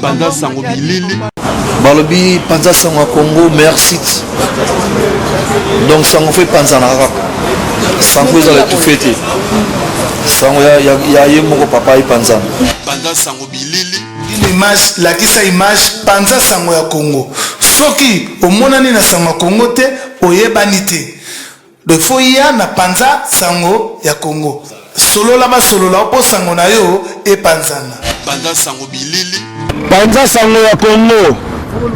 Panza sango bilili. Balobi panza sango ya Congo meilleur site. Donc sango faut epanzana kaka. Sango ezala étouffé te. Sango ya, ya, ya ye moko papa epanzana. Panza sango bilili. Une image, lakisa image, panza sango ya Congo. Soki omonani na sango ya Congo te, oyebani te. Donc faut ya na panza sango ya Congo. Solola basolola mpo sango na yo epanzana. Panza sango bilili. Panza sango ya Congo.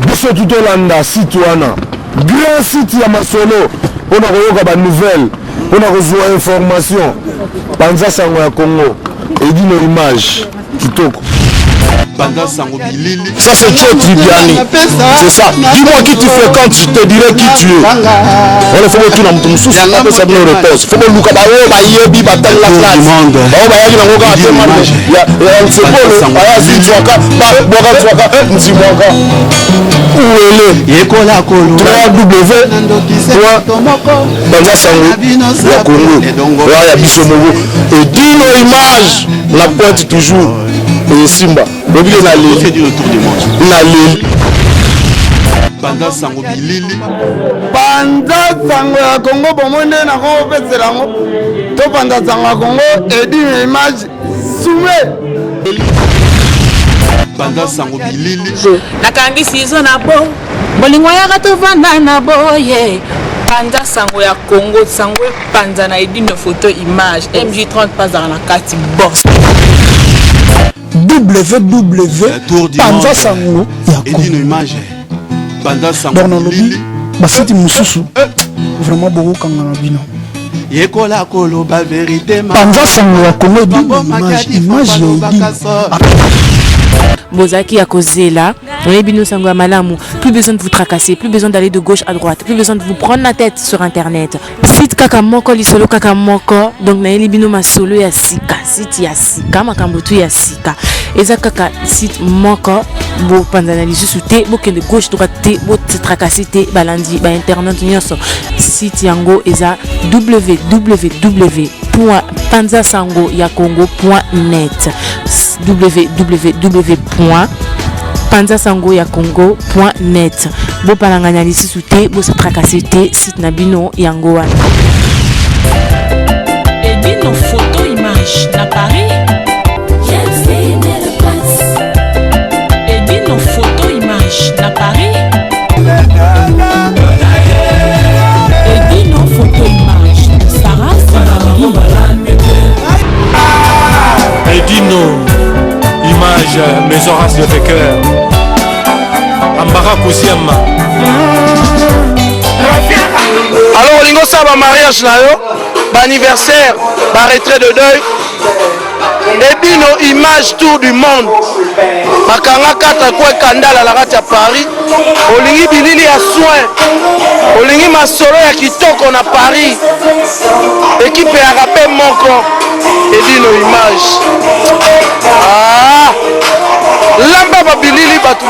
Biso tu tolanda site wana. Grand site ya masolo mpona koyoka ba nouvelle, mpona kozwa information. Panza sango ya Congo. Edino image kitoko. Panza sango bilili. Ça c'est Joe Tribiani. C'est ça. Dis-moi qui tu fréquentes, je te dirai qui tu es. Wana faut botuna moto mosusu apesa bino réponse. Faut boluka baoyo bayebi batangela classe. Baoyo bayaki nango kaka te ya nsepolo aya azwi nzwaka bwaka nzwaka nzibwaka uwele Yekola kolo. 3W banza sango ya Congo oya ya biso moko edino image la pointe toujours esimba obike na leli Fait du tour du monde. Na leli. Panza sango bilili. Panza sango ya Kongo, bomoi nde nakopesela yango. Topanza sango ya Kongo, edino image sume. Panza sango bilili. Nakangi sizo na bo bolingo yaka tovanda na boye. Panza sango ya Congo, sango epanza na Edino photo image MJ30 pazaka na kati boss. Www Tour du panza monde. sango ya Edino Congo. image. Panza sango Donc nalobi bilili. basite mosusu vraiment bokokanga na bino. Yekola koloba vérité. Panza sango ya Congo, Edino image, image ya Edino. Bozalaki ya kozela, oyebi bino sango ya malamu. Plus besoin de vous tracasser, plus besoin d'aller de gauche à droite, plus besoin de vous prendre la tête sur internet. Site kaka moko, lisolo kaka moko. Donc nayeli bino masolo ya sika, site ya sika, makambo tu ya sika eza kaka site moko. Bopanzana lisusu te, bokende gauche droite te, botracasser te. Balandi bainternet nyonso, site yango eza www.panzasango ya congo.net, www.panzasango ya congo.net. Bopalangana lisusu te, bose tracasser te, site na bino yango wana. Edino photo image na Paris. Edino photo image na Paris. Edino photo image Sarah Sarangi. Edino, image, maison race de vainqueur. Ambara Kouziama. Alors olingi osala bamariage na yo, baanniversaire, baretrait de deuil, Edino image tour du monde, bakanga kata ko ekandala na kati ya Paris. Olingi bilili ya soin, olingi masolo ya kitoko na Paris, ekipe yaka mpe moko Edino image. Ah, lamba babilili bato.